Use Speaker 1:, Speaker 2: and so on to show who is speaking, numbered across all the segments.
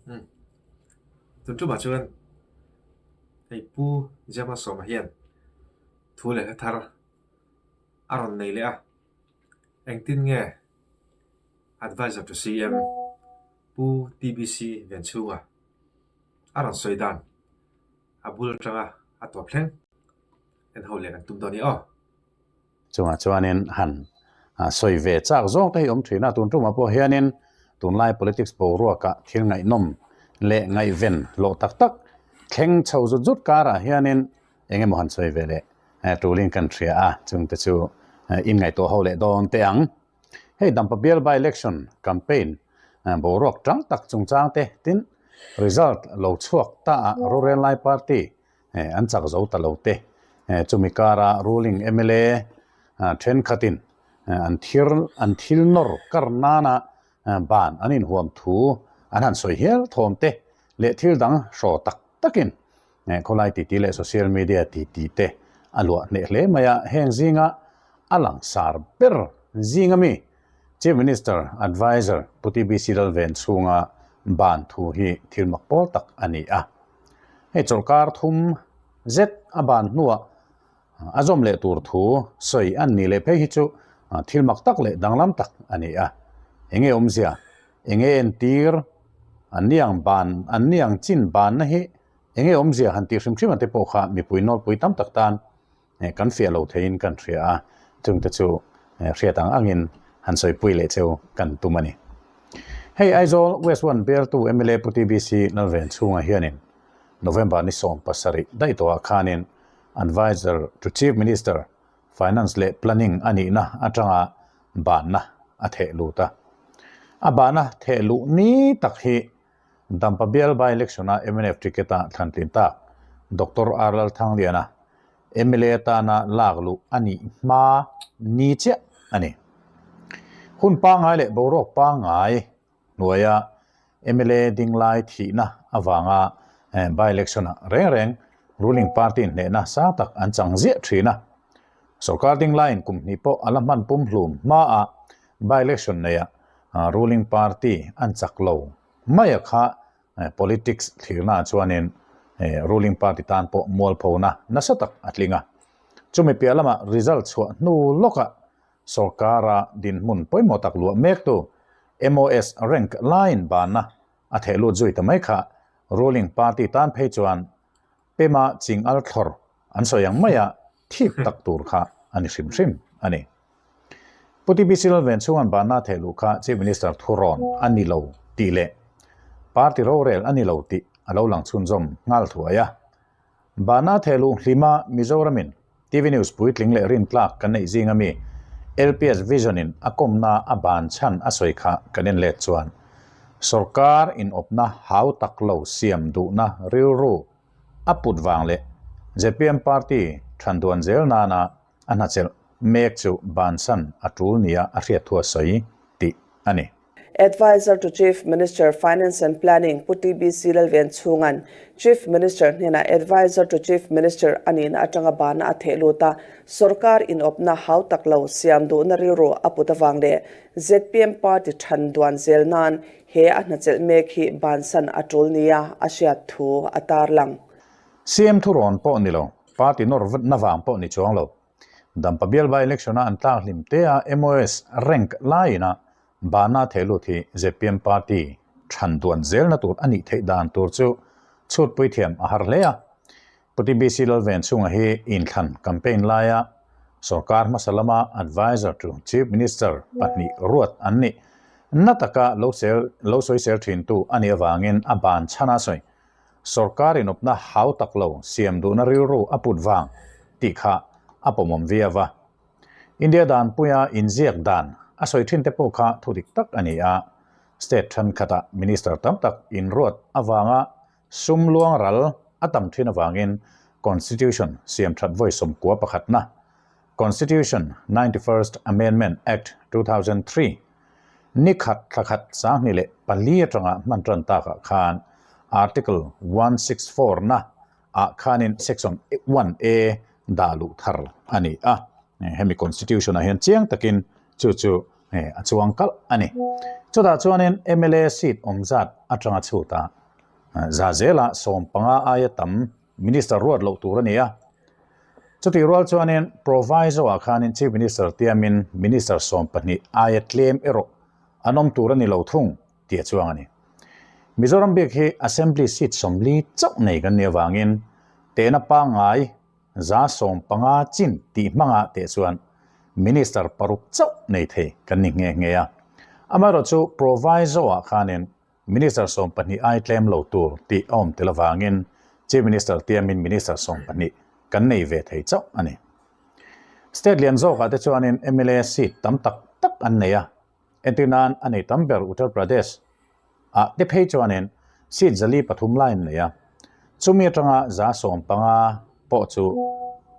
Speaker 1: Umm. Tun tumah chuan hei Pu Ziamasawma hian thu leh hla thar a rawn nei leh a, engtin nge Advisor to CM Pu TBC Venchhunga a rawn sawi dan a bul atanga a tawp thleng en ho leh kan tum dawn i aw.
Speaker 2: Chungah chuanin han sawi ve chak zawng te hi awm thin a, tun tumah pawh hianin tunlai politics boruakah thil ngaihnawm leh ngaihven hlawh tak tak thleng chho zut zut karah hianin eng emaw han sawi ve leh tulin kan hria a, chungte chu inngaihtuah ho leh dawn teh ang. Hei Dampa bial by election campaign boruak tang tak chungchang te tin result lo chhuak ta a rorel lai party an chak zo ta lo te chumi kara ruling mla thenkhatin an thir an thil nawr kar nana ban an inhuam thu an han sawi hial thawm te leh thil dang hraw tak takin Khawlai titi leh social media titi te a luah hneh hle mai a, heng zinga a langsar ber zinga mi Chief Minister Adviser Pu TBC Lalven chhunga ban thu hi thil mak pawl tak a ni a. Hei chawlhkar thum zet a ban hnuah a zawm leh tur thu sawi an nih leh phei hi chu thil mak tak leh danglam tak a ni a. Enge awmzia? Enge entir? An niang ban an niang chin banna hi Enge awmzia han tih hrim hrim ate pawh kha mipui nawlpui tam tak tan kan fiah lo theiin kan hria a, chungte chu hriat ang angin han sawipui leh cheu kan tum a ni. Hei Aizawl West One bialtu mla Pu TBC Lalven chhungah hianin November ni 17 daih tawhah khanin Adviser to Chief Minister, Finance leh Planning a nihna atanga banna a theh lut a. A banna theh luh ni tak hi Dampa bial by election-a mnf ticket-a thlantlin tak Doctor R Lalthangliana mla atana lak luh a nih hma ni chiah a ni. Hun pangngai leh boruak pangngai hnuaia mla dinglai thihna avanga by election-ah reng reng ruling party hnehna sang tak an chang ziah thin a. Sorkar dinglaiin kum hnih pawh a la hman pumhlum hmaah by election neiah Ruling party an chak lo mai a kha politics thlirna ah chuanin ruling party tan pawh mualphona nasa tak a tling a. Chumi piah lamah result chhuah hnu lawkah sorkara dinhmun pawimawh tak luah mektu MOS rank laiin banna a theh lut zui ta mai kha ruling party tan phei chuan Pema ching al thlawr an sawi ang maia thik tak tur kha a ni hrim hrim a ni. Pu TBC Lalven chhunga'n banna theh luh kha Chief Minister thurawn a ni lo tih leh party rorel a ni lo tih a lo lang chhunzawm nghal thuai a. Banna theh luh hlima Mizoramin TV News puitling leh rintlak kan neih zinga mi LPS Vision in a kawmna a ban chhan a sawi kha kan en let chuan sawrkar inawpna hau tak lo siam duhna rilru a put vang leh zpm party thanduan zel nana a hnachelh mek chu bansan a tul nia a hriat thu a sawi tih a ni.
Speaker 3: Adviser to Chief Minister, Finance and Planning, Pu TBC Lalvenchhunga'n Chief Minister hnenah Adviser to Chief Minister a nihna atanga bana a theh lut a, sorkar inawpna hau tak lo siam duhna rilru a put avang leh zpm party than duan zel nan he a hnachelh mek hi bansan a tul nia a hriat thu a tarlang.
Speaker 2: CM thurawn pawh ni lo, party nawr na vang pawh ni chuang lo. Dampa bial by election-a an tlak hlim te a MOS rank laiin a Bana thehlut hi zpm party than duan zelna tur a nih theih dan tur chu chhutpui thiam a har hle a. Pu TBC Lalvenchhunga hi inthlan campaign laia sorkar hmasa lama adviser to Chief Minister pahnih ruat an nih na taka lo sel lo sawisel thintu a nih avangin a ban chhan a sawi. Sorkar inawpna hau tak lo siam duhna rilru a put vang tih kha a pawmawm viau a. India danpuia inziak dan a sawi thin te pawh kha thu dik tak a ni a, state thenkhatah minister tam tak inruat avanga sum luang ral a tam thin avangin Constitution siam that vawi 91 pakhatna, Constitution 91st Amendment Act 2003, ni khat thla khat 24 atanga hman tan takah khan Article 164 na ah khanin section one A dah luh thar a ni a, hemi constitution ah hian chiang takin chu chu. a chuang kalh a ni. Chutah chuanin mla seat awm zat atanga chhut a, za zela 15 aia tam Minister ruat loh tur a ni a. Chutih rual chuanin Proviso ah khanin Chief Minister tiamin Minister 12 aia tlem erawh an awm tur a ni lo thung tih a chuang a ni. Mizoram bik hi Assembly seat 40 chauh nei kan nih avangin tehna pangngai 150 chin tih hmangah teh chuan Minister paruk chauh nei thei kan ni nghe nghe a. Amaherawhchu Proviso ah khanin Minister 12 ai tlem lo tur tih a awm tel avangin Chief Minister tiamin Minister 12 kan nei ve thei chauh a ni. State lian zawkah te chuanin mla seat tam tak tak an nei a, entir nan a nei tam ber Uttar Pradesh ah te phei chuanin seat 403 lai an nei a, chumi atanga 150 pawh chu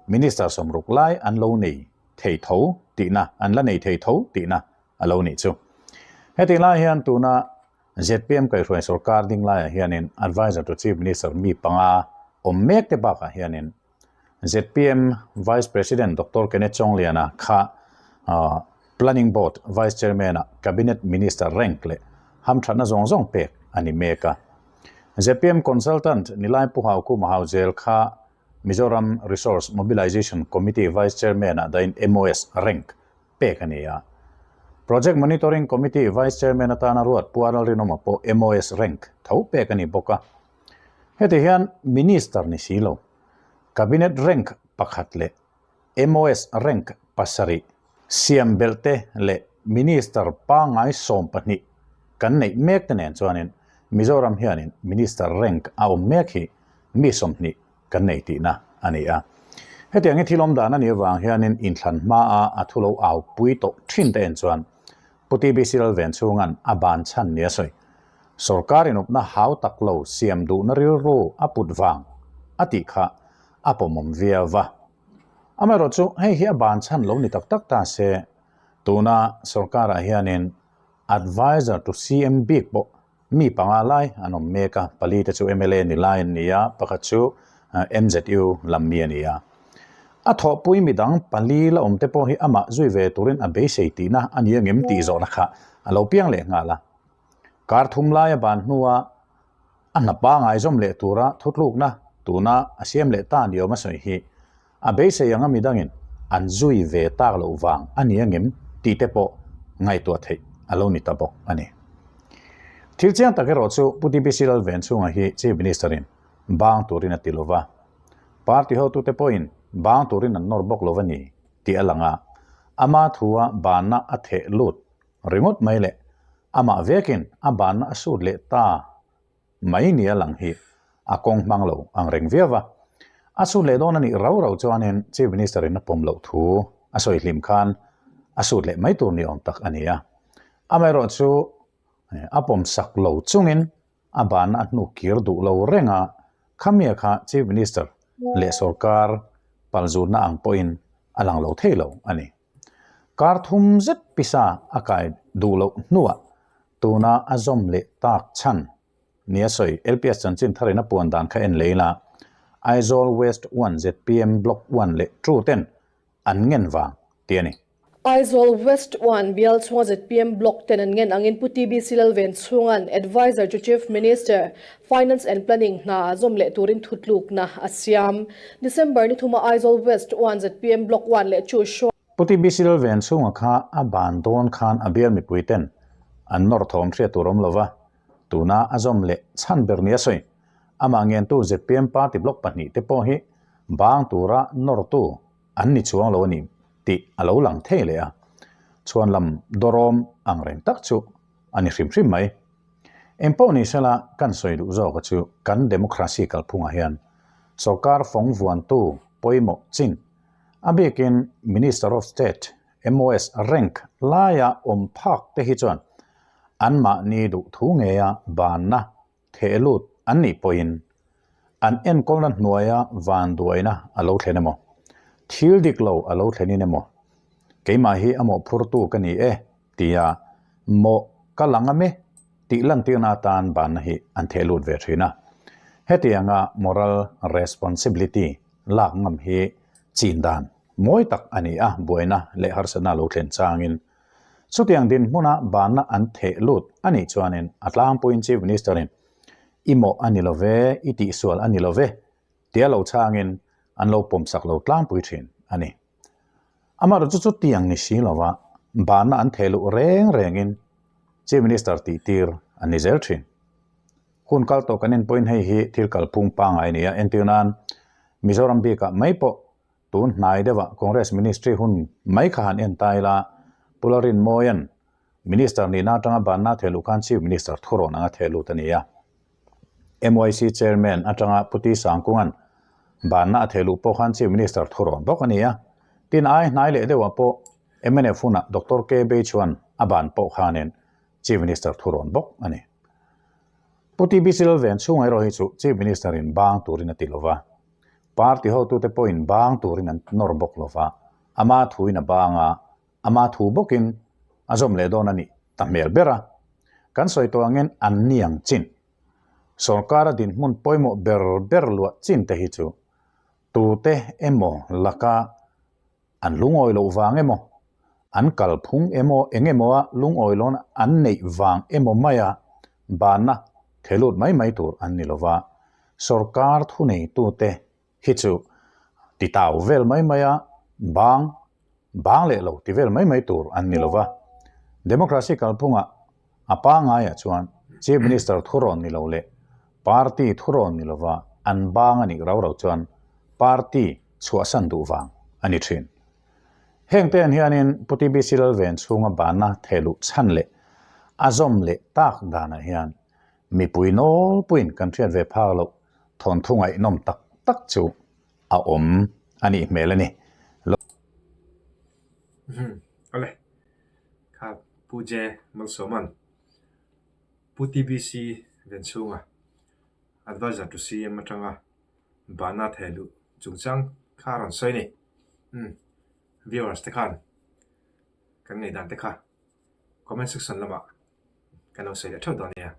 Speaker 2: Minister 60 lai an lo nei thei tho tihna an la nei thei tho tihna a lo nih chu. Hetih lai hian tuna zpm kaihhruai sorkar ding laiah hianin Adviser to Chief Minister mi panga awm mek te bakah hianin zpm Vice President Doctor Kenneth Chawngliana kha Planning Board Vice Chairman-ah Cabinet Minister rank leh hamthatna zawng zawng pek a ni mek a. Zpm Consultant Nilai Pu Haukhuma Hauzel kha Mizoram Resource Mobilisation Committee Vice Chairman-ah dahin MOS rank pek a ni a. Project Monitoring Committee Vice Chairman atana ruat Pu Aral Rinawma pawh MOS rank tho pek a ni bawk a. Heti hian Minister ni si lo, Cabinet rank pakhat leh MOS rank pasarih siam belh te leh Minister pangngai 12 kan neih mek te nen chuanin Mizoram hianin Minister rank a awm mek hi mi 20 kan nei tihna a ni a. Hetiang hi thil awm dan a nih avang hianin inthlan hmaa a thu lo au pui tawh thin te en chuan Pu TBC Lalven chhunga'n a ban chhan ni a sawi. Sorkar inawpna hau tak lo siam duhna rilru a put vang a tih kha a pawmawm viau va. Amaherawhchu chu hei hi a ban chhan lo ni tak tak ta se, tuna sorkarah hianin Adviser to CM bik pawh Mi panga lai an awm mek a, pali te chu mla ni lai an ni a, pakhat chu MZU lam mi a ni a. A thawhpui midang pali la awm te pawh hi amah zui ve turin a beisei tihna a ni angem tih zawhna kha a lo piang leh nghal a. Kar thum laia ban hnua a hna pangai zawm leh tura thutlukna tuna a siam leh ta ni awm a sawi hi A beisei anga midangin an zui ve tak loh vang a ni angem tih te pawh ngaihtuah theih a lo ni ta bawk a ni. Thil chiang tak erawh chu Pu TBC Lalvenchhunga hi Chief Minister-in bang turin a ti lo va, party hotute pawhin bang turin an nawr bawk lo va ni tih a lang a, ama thua banna a theh lut ringawt mai leh amah vekin a banna a sut leh ta mai nia lang hi a kawng hmang lo ang reng viau va. A sut leh dawn a nih rau rau chuanin Chief Minister in a pawm loh thu a sawi hlim khan a sut leh mai tur ni awm tak a ni a. Amaherawh chu a pawm sak lo chungin a banna a hnu kir duh lo reng a, khamia kha Chief Minister leh sorkar palzutna ang pawhin a lang lo thei lo a ni. Kar thum zet pisa a kai duh loh hnuah Tuna a zawm leh tak chhan nia sawi LPS chanchin tharin a puan dan kha en leh ila, Aizawl West 1 zpm Block 1 leh 2 ten an ngen vang tih a ni.
Speaker 4: Aizawl West 1 bial chhunga zpm Block ten an ngen angin Pu TBC Lalven chhunga'n Adviser to Chief Minister, Finance and Planning hna zawm leh turin thutlukna a siam. December ni thuma Aizawl West 1 zpm Block 1 leh 2 hruai.
Speaker 2: Pu TBC Lalven chhunga kha a ban dawn khan a bial mipui ten an nawr thawm hriat tur awm lova, tuna a zawm leh chhan ber nia sawi. Amah ngentu zpm party block pahnih te pawh hi bang tura nawrtu an ni chuang lo a ni tih a lo lang thei leh a, chhuan lam dawrawm ang reng tak chu a ni hrim hrim mai. Engpawh ni sela kan sawi duh zawka chu kan democracy kalphungah hian sorkar fawng vuantu pawimawh chin A bikin Minister of State, MOS, rank laia awm phak te hi chuan anmahni duh thu ngeia banna theh lut an nih pawhin an enkawlna hnuaia vanduaina a lo thlen emaw, thil dik lo a lo thlenin emaw, keimah hi a mawhphurtu ka ni e tia mawh ka la ngam e tih lantirna atan banna hi an theh lut ve thin a. Hetianga moral responsibility lak ngam hi chin dan mawi tak a ni a, buaina leh harsatna lo thlen changin. Chutiang dinhmuna banna an theh lut a nih chuanin a tlangpuiin Chief Minister-in i mawh a ni lo ve, i tihsual a ni lo ve tia lo chhangin an lo pawmsak lo tlangpui thin a ni. Amaherawhchu chu chutiang ni si lova banna an theh luh reng rengin Chief Minister tihtir an ni zel thin. Hun kal tawh kan en pawhin hei hi thil kalphung pangngai a ni a, entir nan Mizoram bikah mai pawh tun hnai deuhah Congress Ministry hun mai kha han en ta ila, Pu Lalrinmawia'n Minister nihna atanga banna a theh luh khan Chief Minister thurawn anga theh lut a ni a. MYC Chairman atanga Pu T Sangkunga'n banna a theh luh pawh khan Chief Minister thurawn bawk a ni a. Tin, ai hnai leh deuhah pawh mnf hunah Doctor K Beichuan a ban pawh khanin Chief Minister thurawn bawk a ni. Pu TBC Lalven chhungah erawh hi chu Chief Minister in bang turin a ti lova, party hotute pawhin bang turin an nawr bawk lova, ama thuin a bang a, ama thu bawkin a zawm leh dawn a nih ta hmel ber a. Kan sawi tawh angin an ni ang chin. Sorkara dinhmun pawimawh ber ber luah chin te hi chu tute emaw laka An lungawi loh vang emaw, an kalphung emaw eng emaw a lungawi lawn an neih vang emaw maia banna thelut mai mai tur an ni lova, sorkar thuneitute hi chu titau vel mai maia bang bang leh lo ti vel mai mai tur an ni lova. Democracy kalphungah a pangaiah chuan Chief Minister thurawn ni lo leh Party thurawn ni lova an bang a nih rau rau chuan party chhuahsan duh vang a ni thin. Heng te an hianin Pu TBC Lalven chhunga banna thehluh chhan leh a zawm leh tak danah hian mipui nawlpuiin kan hriat ve phak loh thawnthu ngaihnawm tak tak chu a awm a nih hmel a ni.
Speaker 1: Awle, kha Pu J Malsawman Pu TBC Venchhunga, Advisor to CM atanga Bana thehluh chungchang kha a rawn sawi a ni. Umm, viewers te khan kan ngaihdan te kha comment section lamah kan lo sawi leh theuh dawn nia.